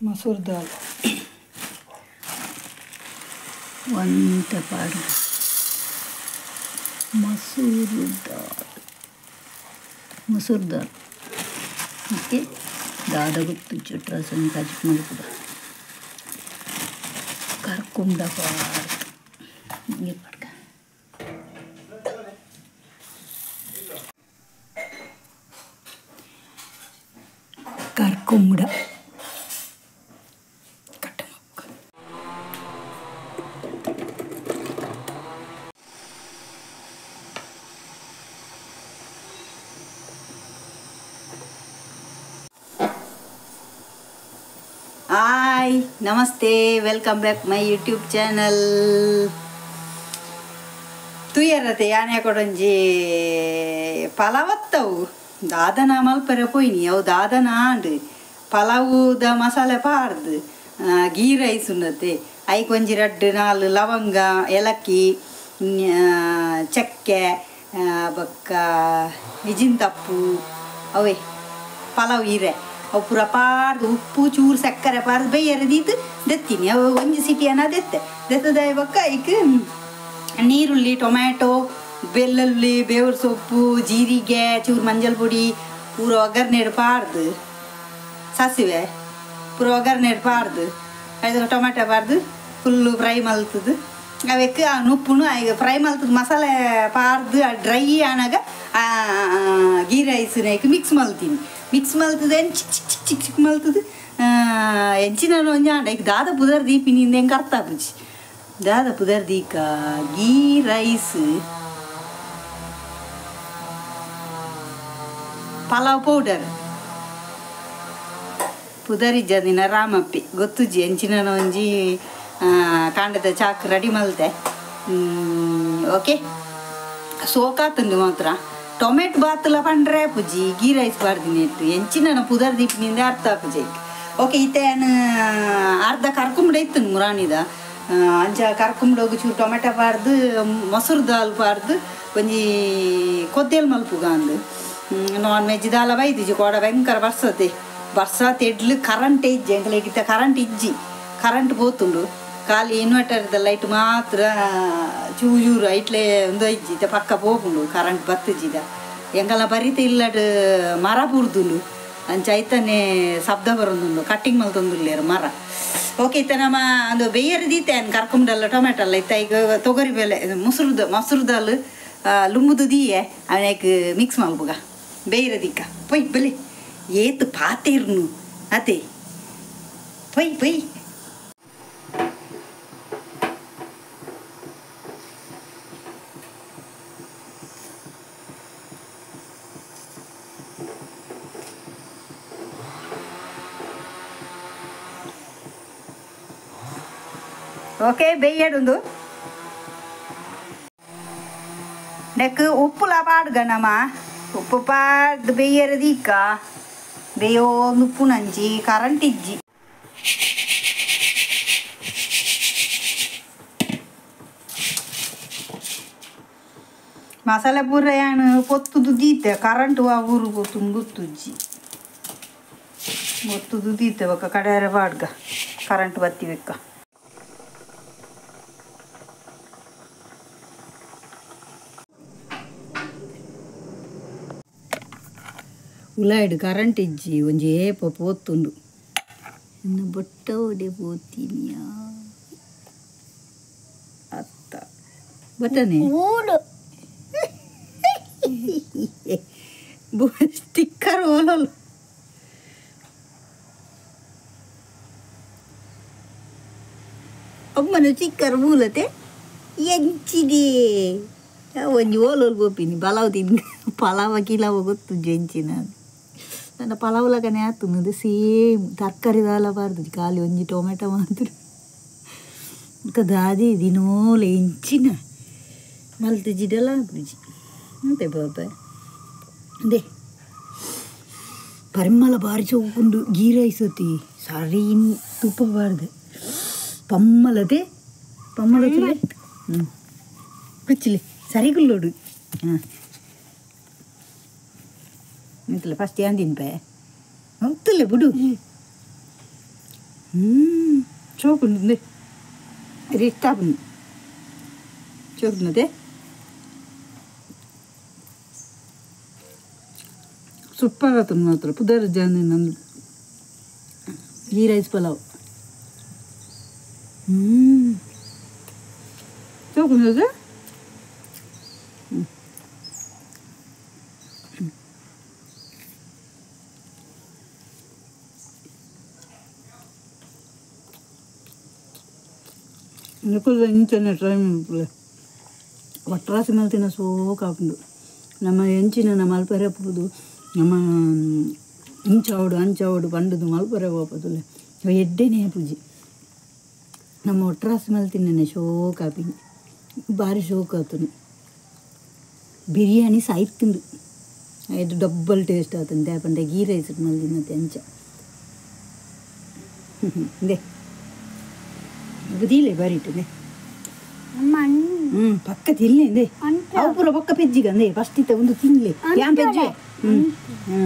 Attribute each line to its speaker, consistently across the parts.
Speaker 1: Masoor dal ಒಂತ ಪಾಡು ಮಸೂರ್ ದಾಲ್ ಮಸೂರ್ dal okay ದಾದ ಗೊತ್ತು ಚಟ್ರಾಸನ್ ಕಾಜಿಕ್ ಮಲ್ಪುದ ಕರ್ಕುಂಡ ಪಾಡು ನೀರು ಪಾಡ್ಕ ಕರ್ಕುಂಡ Hi, namaste, welcome back my YouTube channel. ತುಯರತೆ ಯಾನೆ ಕೊಡೊಂಜಿ ಪಲಾವತ್ತವು ದಾದನ ಮಲ್ಪರೆ ಪೋಯಿನಿ ಅವು ದಾದನ ಆಂಡ್ ಪಲಾವುದ ಮಸಾಲೆ ಪಾಡ್ದು ಗೀ ರೈಸ್ ಉಂಡತೆ ಐಕ್ ಒಂಜಿ ರಡ್ಡ್ ನಾಲ್ ಲವಂಗ ಏಲಕ್ಕಿ ಚಕ್ಕೆ ಬೊಕ್ಕ ಇಜಿನ್ ತಪ್ಪು ಅವೇ ಪಲಾವ್ ಹೀರೆ ಅವು ಪೂರ ಪಾಡ್ದು ಉಪ್ಪು ಚೂರು ಸಕ್ಕರೆ ಪಾಡ್ದು ಬೇಯರೆ ದೀತು ದೆತ್ತೀನಿ ಅವು ಒಂಜಿ ಸಿಟಿಯನ್ನ ದೆತ್ತೆ ದೆತ್ತದ ಬೊಕ್ಕ ಐಕ್ ನೀರುಳ್ಳಿ ಟೊಮ್ಯಾಟೊ ಬೆಳ್ಳುಳ್ಳಿ ಬೇವ್ರ ಸೊಪ್ಪು ಜೀರಿಗೆ ಚೂರು ಮಂಜಲ್ ಪುಡಿ ಪೂರ ಒಗ್ಗರಣೆ ಪಾಡ್ದು ಸಾಸಿವೆ ಪೂರ ಒಗ್ಗರಣೆ ಪಾಡ್ದು ಐದು ಟೊಮ್ಯಾಟೊ ಪಾಡ್ದು ಫುಲ್ಲು ಫ್ರೈ ಮಲ್ತದು ಅವೆಕ್ ಆ ಉಪ್ಪುನು ಐಗ ಫ್ರೈ ಮಲ್ತದ ಮಸಾಲೆ ಪಾಡ್ದು ಡ್ರೈ ಆನಾಗ ಗೀ ರೈಸ್ನ ಐಕ್ ಮಿಕ್ಸ್ ಮಲ್ತೀನಿ ಮಿಕ್ಸ್ ಮಲ್ತದೆ ಚಿಕ್ ಚಿಕ್ ಚಿಕ್ ಚಿಕ್ ಚಿಕ್ ಮಲ್ತದೆ ಎಂಚಿನ ಒಂಜಿ ಆಂಡ ಈಗ ದಾದ ಪುದರ್ ದೀಪಿನಿಂದ ಹೆಂಗೆ ಅರ್ಥ ಆಪುಜಿ ದಾದ ಪುದರ್ ದೀಕ ಗೀ ರೈಸ್ ಪಲಾವ್ ಪೌಡರ್ ಪುದರಿಜ್ಜದಿನ ರಾಮಪ್ಪಿ ಗೊತ್ತುಜಿ ಎಂಚಿನ ಒಂಜಿ ಕಾಂಡದ ಚಾಕ್ ರೆಡಿ ಮಲ್ತೆ ಓಕೆ ಸೋಕಾತುಂಡು ಮಾತ್ರ ಟೊಮೆಟೊ ಬಾತುಲ ಪಂಡ್ರೆ ಪುಜಿ ಗೀ ರೈಸ್ ಬಾರ್ದಿನಿ ಇಟ್ಟು ಎಂಚಿನ ಪುದರ್ ದೀಪಿನಿಂದ ಅರ್ಥ ಪೂಜೆ ಓಕೆ ಇತ್ತೇನು ಅರ್ಧ ಕರ್ಕುಂಬಡ ಇತ್ತು ಮುರಾಣಿದ ಅಂಚ ಕರ್ಕುಂಬಡೋಗು ಚೂರು ಟೊಮೆಟೊ ಪಾಡ್ದು ಮೊಸರು ದಾಲ್ ಪಾಡ್ದು ಒಂಜಿ ಕೊದ್ದೆಲ್ ಮಲ್ಪುಗ ಅಂದು ನಾನ್ ವೆಜ್ ದಾಲ ಬೈದಿಜಿ ಕೋಡ ಭಯಂಕರ ಬರ್ಸತೆ ಬರ್ಸಾತ್ ಎಡ್ಲು ಕರೆಂಟ್ ಇಜ್ಜಿ ಎಂಕಲೆಗಿತ್ತ ಕರೆಂಟ್ ಇಜ್ಜಿ ಕರೆಂಟ್ ಪೋತುಂಡು ಖಾಲಿ ಇನ್ವರ್ಟರ್ದ ಲೈಟ್ ಮಾತ್ರ ಚೂರು ಐಟ್ಲೆ ಒಂದು ಇಜ್ಜಿ ಇತ್ತ ಪಕ್ಕ ಪೋಪುಂಡು ಕರೆಂಟ್ ಬತ್ತಿಜಿದ ಎಂಕಲ್ನ ಬರಿತ ಇಲ್ಲಡ್ ಮರ ಪೂರ್ದುಂಡು ಅಂಚ ಐತನೆ ಶಬ್ದ ಬರೋದುಂಡು ಕಟ್ಟಿಂಗ್ ಮಲ್ತೊಂದುಲ್ಲೇರು ಮರ ಓಕೆ ಇತ್ತ ನಮ್ಮ ಒಂದು ಬೇಯರ್ ದೀತೆ ಕರ್ಕೊಂಡಲ್ಲ ಟೊಮೆಟೊ ಅಲ್ಲ ಇತ್ತ ಈಗ ತೊಗರಿ ಬೇಳೆ ಮೊಸರುದ ಮೊಸರು ದಾಲ್ ಲುಂಬುದು ದೀಯೆ ಅವನಕ್ಕೆ ಮಿಕ್ಸ್ ಮಲ್ಪುಗ ಬೇಯರ ದಿಕ್ಕ ಪೊಯ್ ಬಲೆ ಏತು ಪಾತೇರ್ನು ಅದೇ ಪೊಯ್ ಪೊಯ್ ಓಕೆ ಬೇಯಡುಂದು ನೆಕ್ ಉಪ್ಪುಲ ಪಾಡ್ಗನಮ್ಮ ಉಪ್ಪು ಪಾಡ್ದು ಬೇಯರದೀಕ ಬೇಯೋಂದು ಉಪ್ಪು ನಂಜಿ ಕರೆಂಟ್ ಇಜ್ಜಿ. ಮಸಾಲೆ ಪೂರ ಯಾನ್ ಪೊತ್ತುದು ದೀತೆ ಕರೆಂಟ್ ವಾ ಊರು ಪೊತ್ತುಂದು ಗೊತ್ತುಜ್ಜಿ ಗೊತ್ತುದು ದೀತೆ ಬೊಕ್ಕ ಕಡೆಯರ ಬಾಡ್ಗ ಕರೆಂಟ್ ಬತ್ತಿ ಬೆಕ್ಕ ಉಲಾಯ್ಡ್ ಕರೆಂಟ್ ಇಜ್ಜಿ ಒಂಜಿ ಏಪ ಪೋತುಂಡು ಇನ್ನು ಬೊಟ್ಟ ಒಡೆ ಪೋತಿನಿಯಾ ಅತ್ತ ಬಟ್ಟನೆ ಸ್ಟಿಕ್ಕರ್ ಓಲೋಲು ಅಮ್ಮನ ಸ್ಟಿಕ್ಕರ್ ಮೂಲತೆ ಎಂಚಿದೆ ಒಂಜಿ ಓಲೋಲು ಪೋಪಿನಿ ಪಲಾವ್ ತಿನ್ ಪಲಾವ ಕಿಲಾವ ಗೊತ್ತು ಎಂಚಿನ ನನ್ನ ಪಲಾವ್ ಲಗನೆ ಆತುಂದು ಸೇಮ್ ತರಕಾರಿ ದಾಲ ಬಾರ್ದು ಖಾಲಿ ಒಂಜಿ ಟೊಮೆಟೊ ಮಾತ್ರ ದಾದಿ ದಿನೋಲ ಎಂಚಿನ ಮಲ್ತು ಜಿಡಲ ಬುಜಿ ಅಂತೆ ಬಾಬ ಅದೇ ಪರಿಮಳ ಬಾರಿ ಚೌಕುಂಡು ಗೀ ರೈಸ್ ಅತಿ ಸರಿ ತುಪ್ಪ ಬಾರ್ದು ಪಮ್ಮಲದೆ ಪಮ್ಮಲ ಹ್ಞೂ ಕುಚ್ಚಿಲಿ ಸರಿ ಗುಲ್ಲೋಡು ಹಾಂ ಇಂತಲ್ಲ ಫಸ್ಟ್ ಏನು ತಿನ್ಪೆ ಅಂತಲೇ ಬಿಡು ಹ್ಞೂ ಚೌಕುಂಡು ರಿಷ್ಟಾಪುಂಡು ಚೌಕುಂಡದೆ ಸೂಪರ್ ಆತುಂಡು ಮಾತ್ರ ಪುದರ್ ಜಾನಿ ನಂದು ಗೀ ರೈಸ್ ಪಲಾವ್ ಚೌಕುಂಡದೆ ನಿಕುಲ್ ಇಂಚನೆ ಟ್ರೈ ಮಲ್ಪುಲೆ ಒಟ್ರಾಸಿ ಮಲ್ತಿನ ಸೋಕಾಪುಂಡು ನಮ್ಮ ಎಂಚಿನ ನಮ್ಮ ಮಲ್ಪರೆ ಪೋದು ನಮ್ಮ ಇಂಚಾವಡು ಅಂಚಾವಡು ಪಂಡುದು ಮಲ್ಪರೆ ಪೋಪದುಲೆ ಎಡ್ಡೆನೇ ಪೂಜಿ ನಮ್ಮ ಒಟ್ರಾಸಿ ಮಲ್ತಿನೇ ಶೋಕಾಪಿನಿ ಭಾರಿ ಶೋಕ್ ಆತುಂಡು ಬಿರಿಯಾನಿ ಸಾಯ್ತುಂಡು ಇದು ಡಬ್ಬಲ್ ಟೇಸ್ಟ್ ಆತುಂಡು ದಾಯೆ ಗೀ ರೈಸ್ ಮಲ್ದಿನತೆ ಅಂಚ ಇಂದೆ ಬುದಿಲೆ ಬಾರಿ ಇಟ್ಟು ಹ್ಞೂ ಪಕ್ಕ ತಿನ್ಲೆ ಇಂದೆ ಅವು ಪೂರ ಪಕ್ಕ ಪೆಜ್ಜಿಗೆ ಅಂದೆ ಫಸ್ಟ್ ಇತ್ತ ಒಂದು ತಿನ್ಲೆ ಯಾನ್ ಪೆಜ್ಜೆ ಹ್ಞೂ ಹ್ಞೂ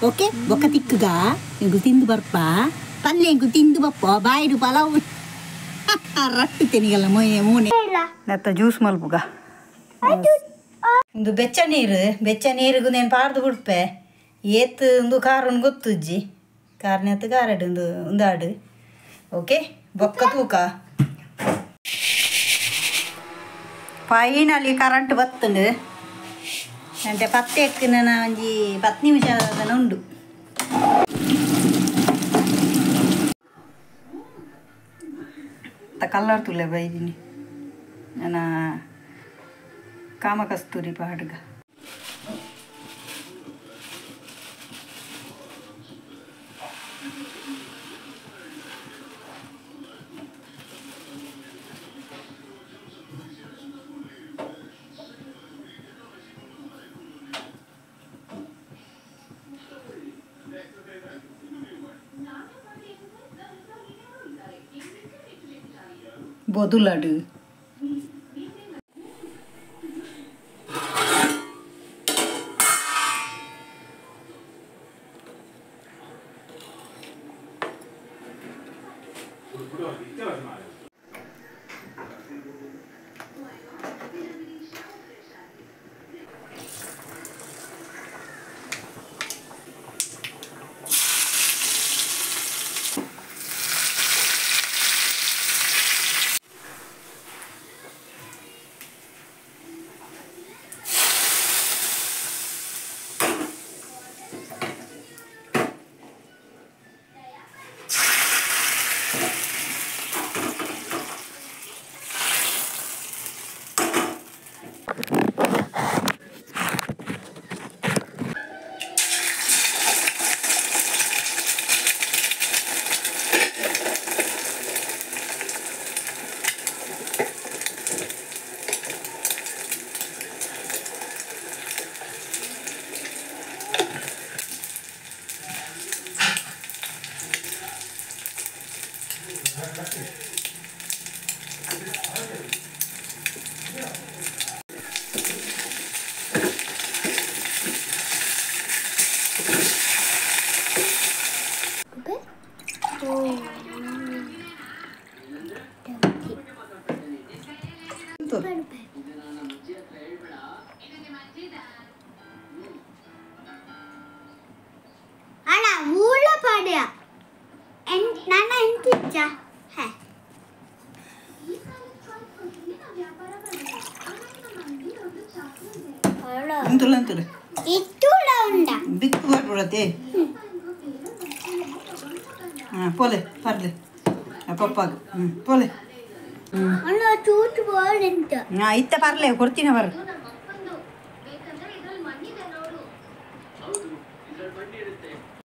Speaker 1: ಓಕೆ ಬೊಕ್ಕ ತಿಕ್ಕುಗ ಎಂಕುಲು ತಿಂದು ಬರ್ಪ ಪಲ್ಯ ಎಂಕುಲು ತಿಂದು ಬಪ್ಪ ಬಾಯಿಡು ಪಲಾವ್ ರಟ್ಟು ತಿನಿಗಲ್ಲ ಮೊಯ್ಯ ಮೂನೆ ನತ್ತ ಜ್ಯೂಸ್ ಮಲ್ಪುಗ ಒಂದು ಬೆಚ್ಚ ನೀರು ಬೆಚ್ಚ ನೀರಿಗೂ నేను ಪಾಡ್ದು ಬಿಡ್ಪೆ ಏತ್ ಒಂದು ಕಾರುನ್ ಗೊತ್ತುಜ್ಜಿ ಕಾರ್ನೆತ್ತು ಕಾರಡು ಒಂದು ಒಂದಾಡು ಓಕೆ ಬೊಕ್ಕ ತೂಕ ಫೈನಲಿ ಕರೆಂಟ್ ಬತ್ತುಂಡು అంటే ಪತ್ತೆ ಎಕ್ಕಿನ ಒಂಜಿ 10 ನಿಮಿಷ ಉಂಡು ಕಲ್ಲರ್ ತುಲೆ ಬೈದಿನಿ ನನ್ನ ಕಾಮಕಸ್ತೂರಿ ಪಾಡ್ಗ ಬೊದುಲಡು ಉಂತು
Speaker 2: ಅಲ್ಲ ಮೂಲ ಪಡೆಯ ನನ್ನ ಎಂತಿಚ್ಚ ಹೇ
Speaker 1: ಉಂತುಲ್ಲ ಉಂತುಲ್ಲ
Speaker 2: ಇತ್ತುಳ ಉಂಡ
Speaker 1: ಬಿಕ್ಕು ಬರ್ಬಿಡತ್ತೆ. ಹಾಂ ಪೋಲೆ ಪರ್ಲೆ ಪಪ್ಪಾಗ. ಹ್ಞೂ ಪೋಲೆ.
Speaker 2: ಚೂಚು ಬೋಲ್ ಎಂತ?
Speaker 1: ಹಾಂ ಇತ್ತ ಪರ್ಲೆ ಕೊಡ್ತೀನಿ ಬರ್.